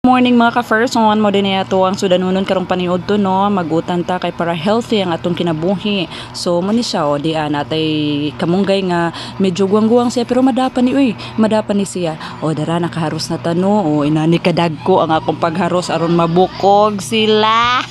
Morning, mga ka-person, mao din ato ang sudanunon karong paniud to, no, magutan ta kay para healthy ang atong kinabuhi. So mo ni siya, o di natay kamunggay nga medyo guwang-guwang siya pero madapa ni, uy, madapa ni siya. O dara, nakaharos na ta, no, o inani kadagko ang akong pagharos aron mabukog sila.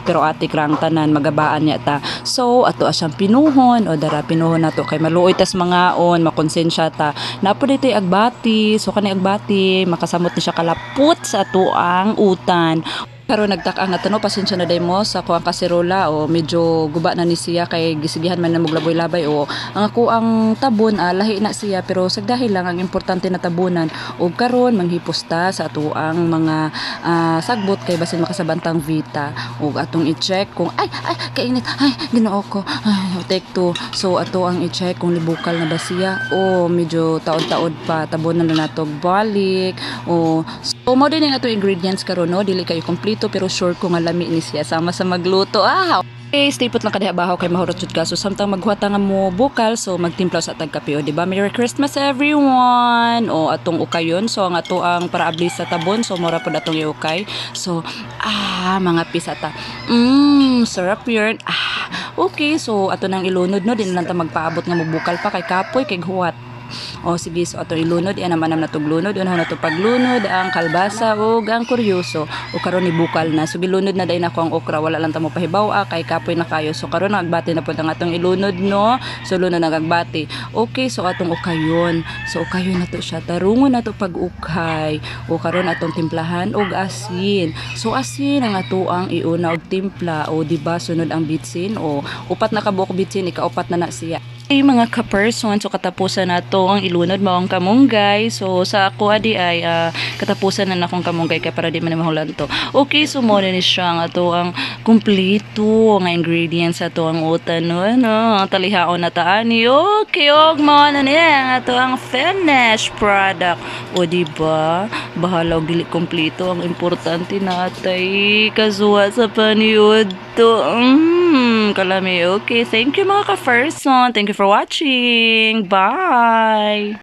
Pero atik ra ang tanan, magabaan niya ta. So, ato asyang pinuhon o dara, pinuhon nato kay maluoy tas mangaon, makonsensya ta. Napo dito'y agbati. So kani agbati, makasamot ni siya kalapot sa atoang utan. Pero nagtak ang ato, no, pasensya na day mo sa kuang kaserola o medyo guba na ni siya kay gisigihan man na muglaboy-labay o ang ako ang tabon, lahi na siya, pero sagdahi lang, ang importante na tabunan. Ug karon manghipos ta sa atoang mga sagbot kay basin makasabantang vita. Ug atong i-check kung ay ay kainit, ay Ginoo ko, ay, take two. So ato ang i-check kung libukal na ba siya o medyo taod-taod pa, tabunan na nato balik. O so mo din ang ato ingredients karon, no, dili kayo kompleto pero sure ko nga lami ni siya sama sa magluto. Ah, okay, stay put lang ka diha bahaw kay mahurot jud ka. So samtang maghuwata nga mo bukal, so magtimpla sa tag kape o, di ba? Merry Christmas, everyone. O atong ukayon. So ang ato ang para abli sa tabon, so mora pud atong iukay. So mga pisa ta. Sarap yun. Ah, okay, so ato nang ilunod, no, di na lang ta magpaabot nga mobukal pa kay kapoy kay huwat. O sige, so ato ilunod, yan naman na lunod, unahon na to paglunod ang kalbasa ug ang kuryoso. O karon ni bukal na. So gilunod na dayon ako ang okra, wala lang ta mo pahibaw kay kapoy na kayo. So karon ang agbati na pud ang atong ilunod, no. So lunod ang agbati. Okay, so atong ukayon. So ukayon na to siya. Tarungon na to pag-ukay. O karon atong timplahan og asin. So asin ang ato ang iuna og timpla. O di ba sunod ang bitsin o upat na kabuok bitsin, ikaupat na na siya. Hey, mga ka-person, so katapusan na to ang ilunod mo ang kamunggay. So sa ako adi ay katapusan na akong kamunggay kay para di man mahulan to. Okay, so mo ni siya ang ato ang kumpleto nga ingredients ato ang utan, no, no, ang talihaon na taani. Okay, og mo na niya ang ato ang finished product. O di ba? Bahala og dili kumpleto, ang importante natay kasuwa sa paniud to. Kalami. Okay, thank you, mga ka-person. Thank you for watching. Bye!